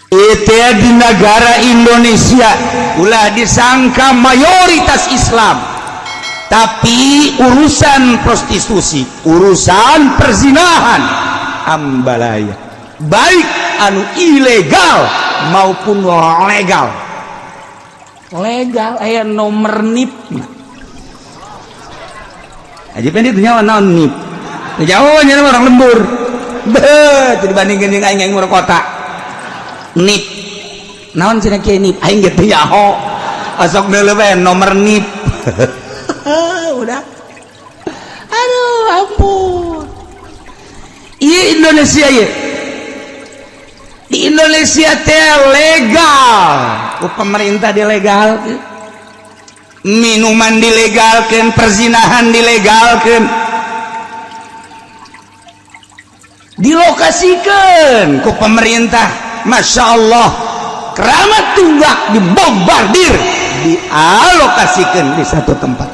Itu di negara Indonesia ulah disangka mayoritas Islam, tapi urusan prostitusi, urusan perzinahan ambalaya, baik anu ilegal maupun legal. Legal aya nomor NIP aja pendek nyawa naon NIP jauh nya orang lembur bet dibandingkan jeung aing, aing urang kota. NIP naon cenah kieu NIP, aing ge teu nyaho, asok deuleu we nomor NIP udah. Aduh, ampun. Iya, Indonesia ya, di Indonesia teh legal ku pemerintah dilegal, minuman dilegalkan, perzinahan dilegalkan, dilokasikan ku pemerintah. Masya Allah, Kramat Tunggak dibombardir, dialokasikan di satu tempat.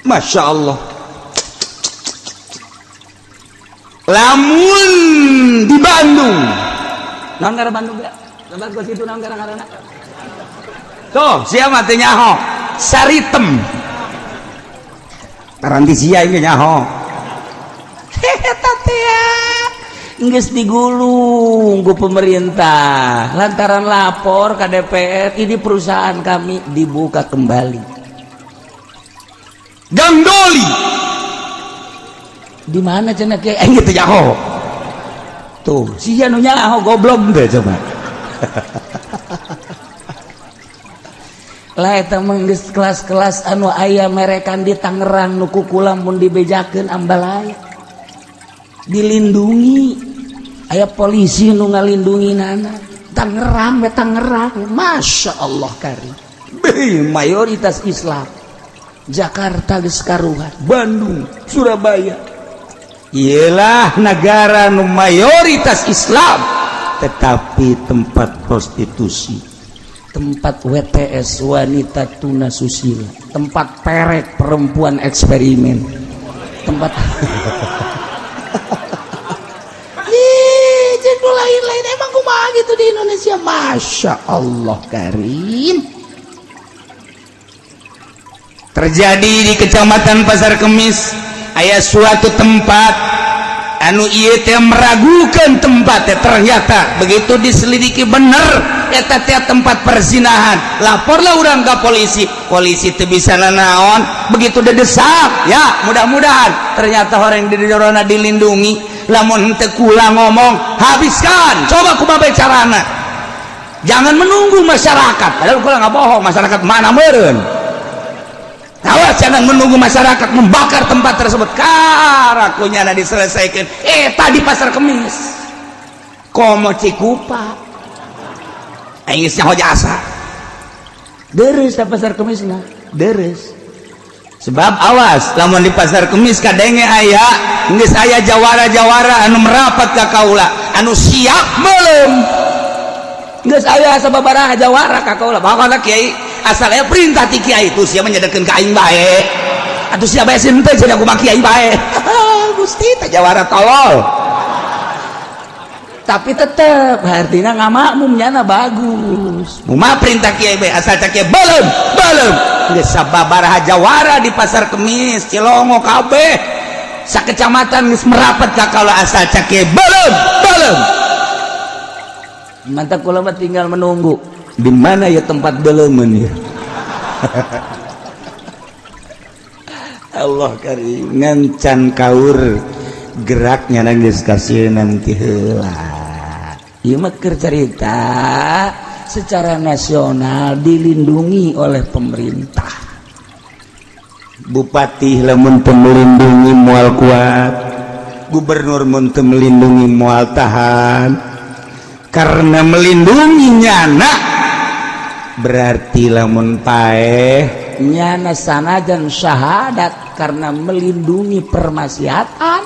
Masya Allah, lamun di Bandung naon ngaran Bandung ya? Tempat ke situ naon ngaran? Tuh, siapa teh nyaho? Saritem. Taranti sia ini nyaho. Eta teh geus digulung ku pemerintah lantaran lapor ke DPR, ini perusahaan kami dibuka kembali. Gandoli di mana cenah kiai? Aing gitu nyaho. Tuh, sia nu nyaho goblok deh coba. Lah, eta mah geus kelas-kelas anu aya merekan di Tangerang nu kukula mun dibejakeun ambalaya. Dilindungi, aya polisi nu ngalindungi nana. Tangerang we, Tangerang, Masya Allah karim. Beuh, mayoritas Islam. Jakarta geus karuhan, Bandung, Surabaya. Iyalah negara nu mayoritas Islam, tetapi tempat prostitusi, tempat WTS, wanita tuna susila, tempat perek perempuan eksperimen, tempat. Ih, jeung nu lain-lain. Emang kumaha gitu di Indonesia? Masya Allah karim. Terjadi di Kecamatan Pasar Kemis, aya suatu tempat anu ieu teh meragukan tempat teh, ternyata begitu diselidiki bener eta teh tempat perzinahan. Laporlah urang ke polisi, polisi teu bisa nanaon. Begitu dedesak ya, mudah-mudahan ternyata orang di jerona dilindungi. Lamun teu kula ngomong, habiskan, coba kumaha carana. Jangan menunggu masyarakat, padahal kula nggak bohong, masyarakat mana meureun. Awas, jangan menunggu masyarakat membakar tempat tersebut. Karakunya diselesaikan. Eh, tadi Pasar Kemis. Komo Cikupa. Aing geus nyaho jasa. Deres di Pasar Kemis nah, deres. Sebab awas, lamun di Pasar Kemis kadenge aya geus aya jawara-jawara anu merapat ka kaula, anu siap meuleum. Geus aya sababaraha jawara ka kaula. Bakal kiai asal aya perintah ti kiai itu sia menyedekeun ka aing bae. Atuh sia bae sih henteu cenah kumaha kiai bae. Gusti teh jawara tolol. Tapi tetep artinya ngamakmum nyana bagus. Muma perintah kiai bae asal cak kiai belum belum. Geus sababaraha jawara di Pasar Kemis, Cilongo kabeh. Sakecamatan geus merapat ka kaula asal cak kiai belum belum. Mantap, kula mah tinggal menunggu. Di mana ya tempat beleumeun ya? Allah karim, ngancan kaur geraknya nangis kasih nanti heula. Ieu mah keur cerita secara nasional dilindungi oleh pemerintah. Bupati lamun teu melindungi moal kuat, gubernur mun teu melindungi moal tahan, karena melindungi nyana berarti lamun paeh nyana sanajan syahadat karena melindungi permaksiatan,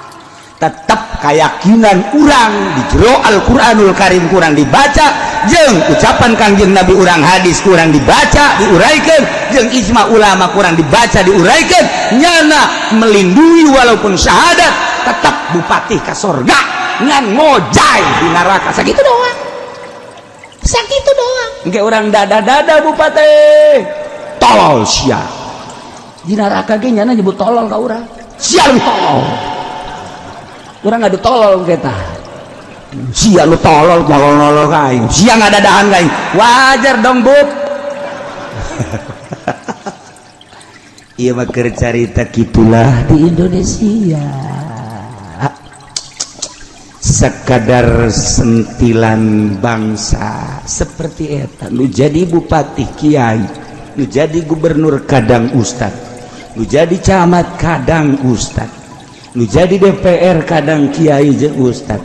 tetap keyakinan urang di jero Al-Qur'anul Karim kurang dibaca jeung ucapan Kangjeng Nabi urang, hadis kurang dibaca diuraikan, jeung ijma ulama kurang dibaca diuraikan, nyana melindungi walaupun syahadat tetap bupati ka sorga ngan ngojay di neraka, sakitu doang. Sakitu doang. Engke urang dada-dada bupati. Tolol sia. Di neraka ge nyana nyebut tolol ka urang. Sia lu tolol. Urang ngadu tolol kita. Sia lu tolol, tolol ka aing. Sia ngadadahan ka aing. Wajar dong, Bub. Ieu mah keur carita kitulah di Indonesia. Sekadar sentilan bangsa seperti eta nu jadi bupati kiai, nu jadi gubernur kadang ustad, nu jadi camat kadang ustad, nu jadi DPR kadang kiai jeung ustad.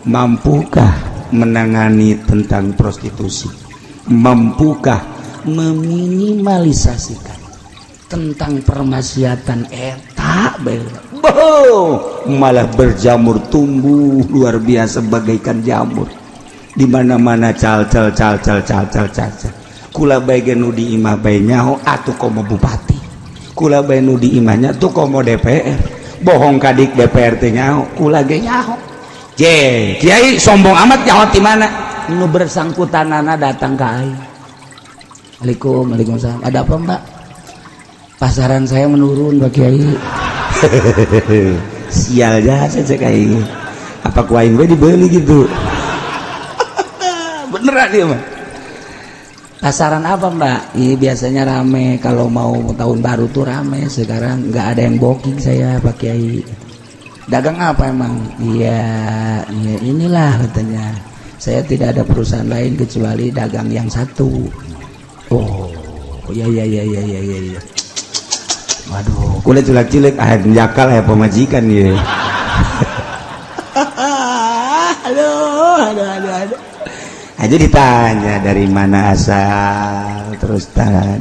Mampukah menangani tentang prostitusi? Mampukah meminimalisasikan tentang permaksiatan eta? Malah berjamur tumbuh luar biasa bagaikan jamur di mana-mana. Cal cal cal cal cal cal cal cal. Kula bae nu di imah bae nyaho atuh, komo bupati. Kula bae nu di imahnya tuh, komo DPR. Bohong kadik DPR teh nyaho, kula ge nyaho. Je kiai sombong amat, nyaho ti mana? Nu bersangkutanana datang ka aing. Assalamualaikum. Waalaikumsalam. Ada apa, Mbak? Pasaran saya menurun, Pak Kiai. Sial jasa cek aing. Apa ku aing we dibeli gitu? Beneran dia mah. Pasaran apa, Mbak? Ini biasanya rame kalau mau tahun baru tuh rame. Sekarang nggak ada yang booking saya, Pak Kiai. Dagang apa emang? Iya, inilah katanya. Saya tidak ada perusahaan lain kecuali dagang yang satu. Oh, iya iya iya iya iya iya. Waduh, kulit culak cilik, ah jakal ya pemajikan ya. Aduh, aduh, aduh, aduh. Aja ditanya dari mana asal, terus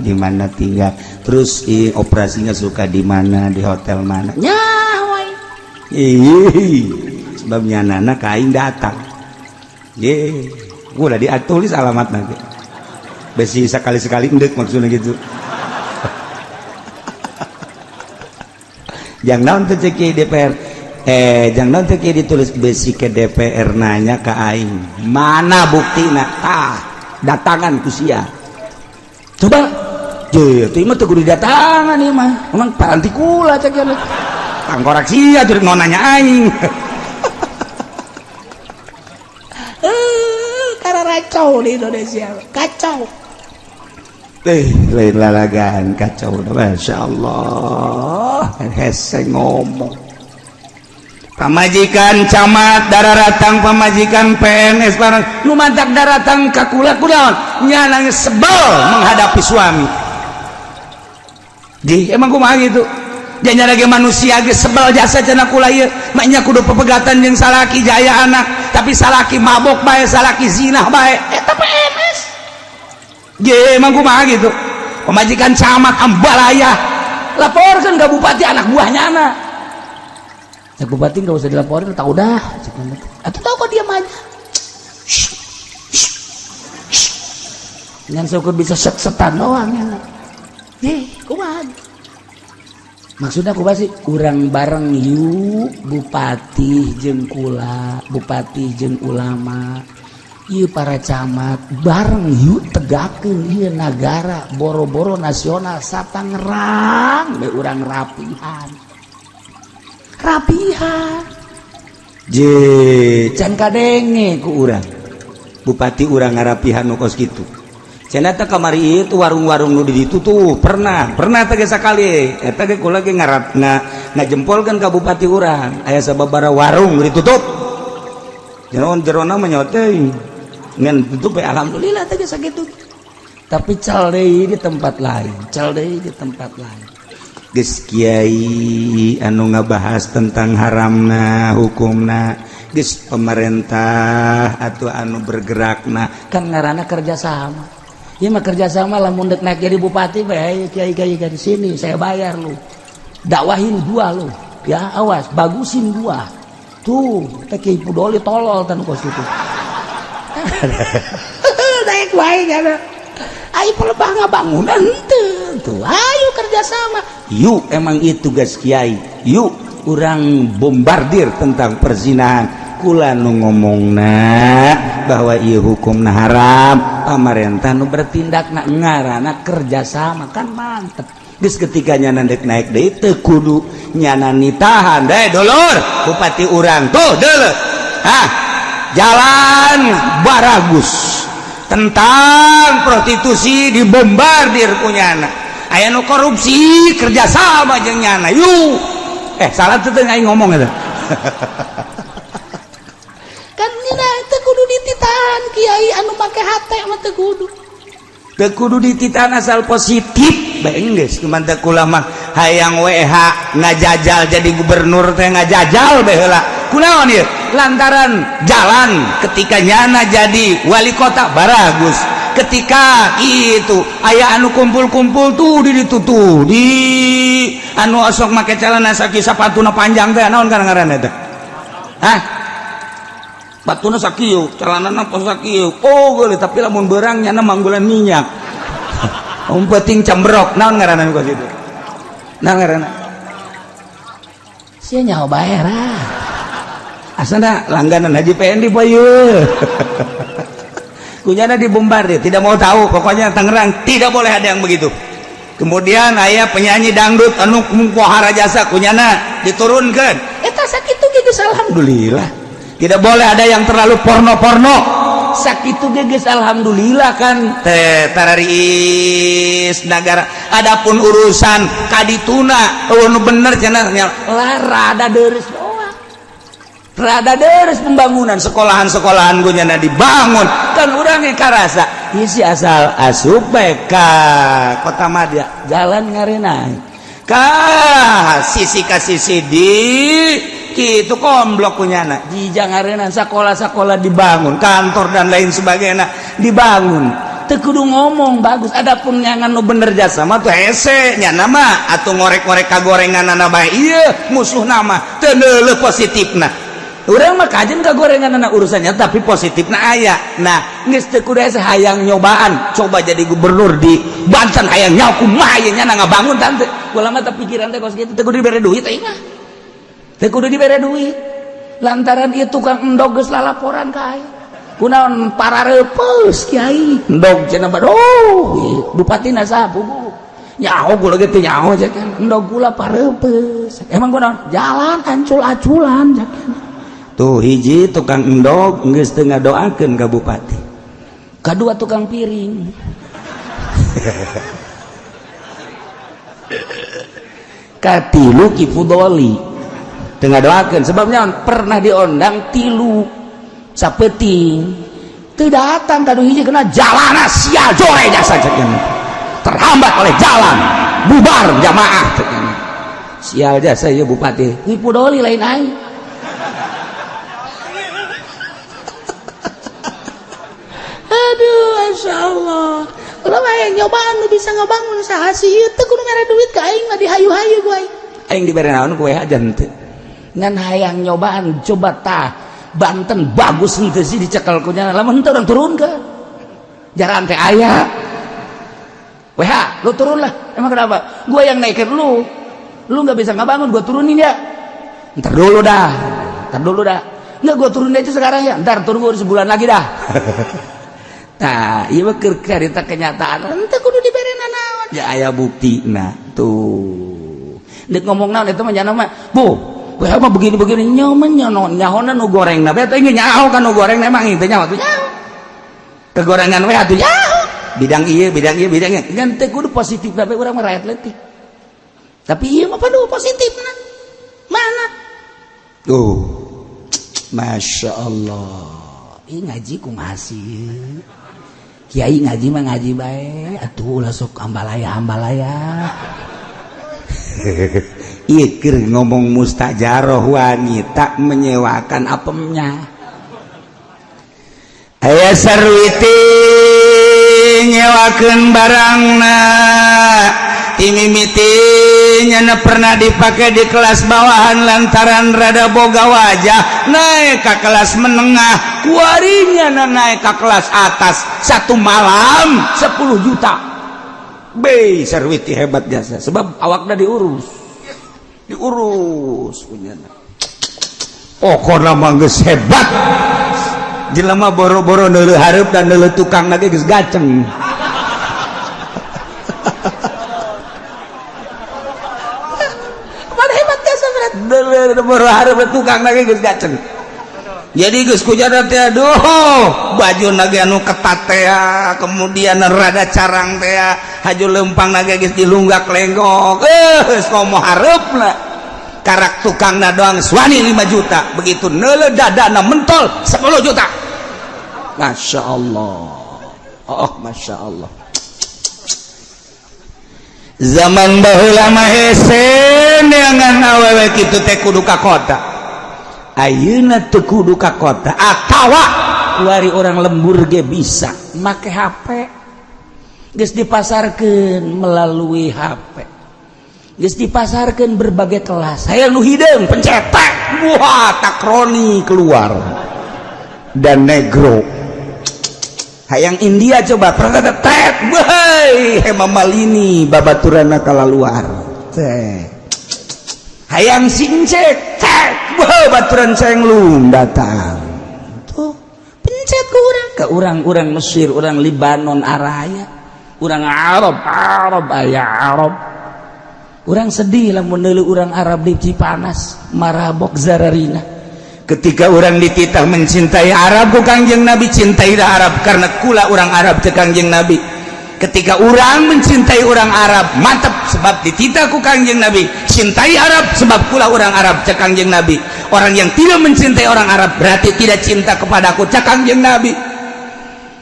di mana tinggal, terus operasinya suka di mana, di hotel mana. Nyawai. Ih, sebabnya nana kain datang. Ye, gua udah ditulis alamat nanti. Besi sekali-sekali endek maksudnya gitu. Jangan naon teh cek DPR, jangan naon teh ditulis besi ke DPR nanya ke aing mana buktina. Ah, datangan ku sia coba. Je itu mah teu kudu didatangan, ieu mah emang paranti kula cek ya. Tangkorak sia tuh mau nanya aing. Karena kacau di Indonesia, kacau. Lain lalagan kacau. Masya Allah, hese ngomong. Pamajikan camat daratang, pamajikan PNS barang nu mantak daratang ka kula kunaon? Nyana sebel menghadapi suami. Ji emang kumaha gitu? Janya lagi manusia ge sebel jasa cenah kula ieu maknya kudu pepegatan jeung salaki jaya anak, tapi salaki mabok bae, salaki zinah bae, eta PNS. Ge emang kumaha gitu? Pemajikan camat ambalaya laporkan ke bupati, anak buahnya anak. Cek bupati nggak usah dilaporin, tahu dah. Atau tahu kok dia aja. Ngan syukur bisa set-setan doang ya. Ye, kumaha? Maksudnya aku pasti kurang bareng yuk, bupati jeung kula, bupati jeung ulama. Ieu para camat bareng yuk, tegakeun ieu nagara boro-boro nasional satangerang be urang rapihan. Rapihan. Je can kadenge ku urang. Bupati urang ngarapihan nu kos kitu. Cenah teh kamari itu warung-warung nu di ditu tuh pernah, pernah teh sakali. Eta ge kula ge ngarap ngajempolkeun ka bupati urang. Aya sababaraha warung ditutup. Jeroan jerona mah nyote. Ngan tutup ya alhamdulillah teh sakitu. Tapi cal deui di tempat lain, cal deui di tempat lain. Geus kiai anu ngabahas tentang haramna hukumna, geus pemerintah atau anu bergerakna kan ngaranna kerjasama. Ieu mah kerjasama lamun dek naik jadi bupati bae kiai-kiai di sini saya bayar lu. Dakwahin gua lu. Ya awas, bagusin gua. Tuh, teh Kiai Pudoli tolol tan kos itu. Naik wae kana. Ayo pelebah ngabangunan henteu. Tuh, ayo kerjasama. Yuk emang itu tugas kiai. Yuk urang bombardir tentang perzinahan. Kula nu ngomongna bahwa ieu hukumna haram, pamarentah nu bertindak na ngarana kerjasama, kan mantep. Geus ketika nyana dek naik deui, teu kudu nyana nitahan deh. Dulur, bupati urang tuh dulur, hah, jalan baragus, tentang prostitusi dibombardir ku nyana, aya nu korupsi kerjasama jeung nyana. Yuk, eh, salah tuh aing ngomong eta. Kan nina teu kudu dititahan, kiai anu make hate mah teu kudu. Teu kudu dititahan, asal positif bae geus. Cuman teh kula mah hayang WH ngajajal jadi gubernur teh, ngajajal bae heula. Kunaon ieu? Lantaran jalan ketika nyana jadi wali kota baragus, ketika itu aya anu kumpul-kumpul tuh di ditu tuh, di anu osok make celana sakieu, sapatuna panjang teh, naon kan ngaranna teh? Hah, batuna sakieu, celanana sakieu, oh geuleuh, tapi lamun beurang nyana manggulan minyak. Um penting cembrok. Naon ngaranna kos itu? Naon ngaranna? Sia nyaho bae lah. Asana langganan Haji PND bae. Kunyana dibombardir, tidak mau tahu, pokoknya Tangerang tidak boleh ada yang begitu. Kemudian aya penyanyi dangdut anu pohara jasa, kunyana diturunkan. Eta sakitu ge geus alhamdulillah. Tidak boleh ada yang terlalu porno-porno, sakitu ge geus alhamdulillah kan teh tararis negara. Adapun urusan kadituna, oh, nu bener cenah lah, rada deres doang, rada deres pembangunan sekolahan-sekolahan gue dibangun kan. Urang yang karasa isi asal asup bae ka kota madya, jalan ngarenai ka sisi ka sisi di kitu komblok punyana jijang ngarenan, sekolah-sekolah dibangun, kantor dan lain sebagainya dibangun. Teu kudu ngomong bagus. Adapun nyangan nu bener jasa mah tuh hese nya nama atau ngorek-ngorek kagorengan bae. Ieu musuh nama teu neuleuh positifna. Urang mah kajen kagorengan anak urusannya, tapi positifna aya. Nah, geus teu kudu hese, hayang nyobaan coba jadi gubernur di Banten, hayang nyaho kumaha ieu nya ngabangun tante. Kula mah teu pikiran teh kos kitu, teu kudu dibere duit aing mah, teu kudu dibere duit, lantaran ieu tukang endog geus lalaporan ka aing. Kunaon parareupeus, kiai? Endog cenah. Baduh, bupatina saha? Bubu nyaho gula gitu, nyaho kan endog gula pareupeus. Emang kunaon? Jalan ancul-aculan. Tuh, hiji tukang endog geus teu ngadoakeun ka bupati, kadua tukang piring, katilu Ki Fudoli teu ngadoakeun, sebabnya pernah diondang tilu sapeting teu datang. Kadu hiji kena jalana sial jore jasa cek, terhambat oleh jalan, bubar jamaah cek, sial jasa ya bupati. Ki Fudoli, lain aing. Aduh, Masya Allah. Ulah wae nyobaan nu bisa ngabangun saha sih ieu? Teu kudu mere duit ka aing mah, dihayu-hayu ku aing. Aing dibere naon ku aja henteu, ngan hayang nyobaan coba tah Banten bagus henteu sih dicekal ku nya. Lamun henteu, urang turun ke jaran teh aya WH, lu turun lah. Emang kenapa? Gua yang naikin lu. Lu nggak bisa ngabangun, gua turunin ya. Ntar dulu dah, ntar dulu dah. Nggak, gua turunin aja sekarang ya. Ntar tunggu sebulan lagi dah. Nah, iya mah keur carita kenyataan. Henteu kudu dibere nanaon. Ya aya bukti. Nah, tuh. Dek ngomong naon itu mah nyana mah. Bu, WH mah begini-begini nyaman nyanon nyahona nu goreng na beta ingin nyaho kan nu goreng emang itu nyaho tuh, nyaho. Kegorengan WH tuh nyaho. Bidang iya, bidang iya, bidang iya. Ngan teu kudu positif, tapi urang mah rakyat leutik. Tapi iya mah padu positif nah. Mana? Tuh. Masya Allah. Ih, ngaji kumaha sih? Kiai ngaji mah ngaji bae atuh, ulah sok ambalaya ambalaya. Ieu keur ngomong mustajaroh, wanita menyewakan apemnya. Aya sarwiti nyewakeun barangna, timimiti nyana pernah dipakai di kelas bawahan, lantaran rada boga wajah naik ke kelas menengah, kuarinya na naik ke kelas atas, satu malam 10 juta. Be sarwiti hebat jasa, sebab awakna diurus, diurus punya. Pokona mah geus hebat. Jelema boro-boro neuleuh hareup dan neuleuh tukang lagi geus gaceng. Mana hebat teh berat. Neuleuh boro hareup tukang lagi geus gaceng. Jadi geus kujana teh aduh, baju nage anu ketat teh, kemudian rada carang teh, haju lempang nage geus dilunggak lenggok. Geus komo hareupna. Karak tukangna doang suani 5 juta, begitu neuleuh dadana mentol 10 juta. Masya Allah. Oh, Masya Allah. Zaman baheula mah hese neangan awewe kitu teh kudu ka kota. Ayeuna teu kudu ka kota atawa kuari orang lembur ge bisa make HP. Geus dipasarkeun melalui HP. Geus dipasarkeun berbagai kelas. Hayang nu hideung pencetak. Wah, takroni keluar. Dan negro. Hayang India coba tet wahai Hema Malini babaturana kalaluar teh. Hayang sincek tet wah baturan cenglung datang tuh pencet ke urang ke urang-urang Mesir, urang Libanon araya, urang Arab, Arab aya Arab. Urang sedih lamun neuleuh urang Arab di Cipanas marabok zararina. Ketika orang dititah mencintai Arab ku Kangjeng Nabi, cintailah Arab karena kula orang Arab ke Kangjeng Nabi. Ketika orang mencintai orang Arab mantap, sebab dititah ku Kangjeng Nabi cintai Arab sebab kula orang Arab cek Kangjeng Nabi. Orang yang tidak mencintai orang Arab berarti tidak cinta kepadaku cek Kangjeng Nabi.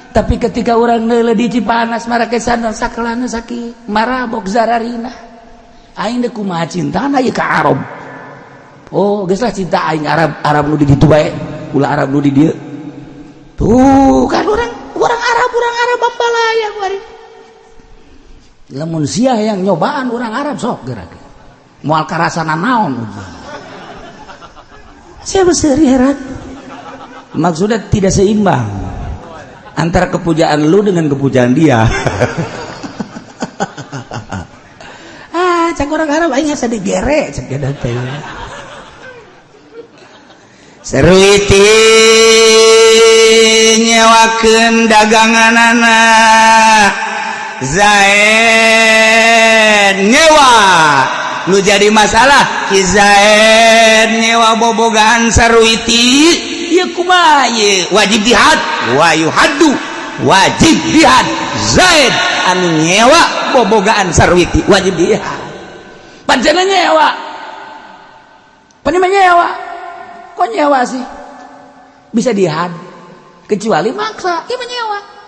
Tapi ketika orang neuleuh di Cipanas marake sandal sakelana sakit marabok zararina, aing deuk kumaha cintana ieu ka Arab. Oh, geus lah cinta aing Arab, Arab nu di ditu bae, ulah Arab nu di dieu. Tuh kan orang Arab, orang Arab bambalaya kuari. Lamun sia yang nyobaan orang Arab sok gerak. Moal karasana naon. Siapa seri heran? Maksudnya tidak seimbang antara kepujaan lu dengan kepujaan dia. Ah, cak orang Arab aing asa digere cek eta teh. Seruiti nyewakeun daganganana Zaid nyewa nu jadi masalah Ki Zaid nyewa bobogaan Saruiti ieu kumaha ieu wajib dihad wa yuhaddu wajib dihad Zaid anu nyewa bobogaan Sarwiti wajib dihad pancena nyewa pan nyewa kok nyewa sih bisa dihad kecuali maksa ieu nyewa.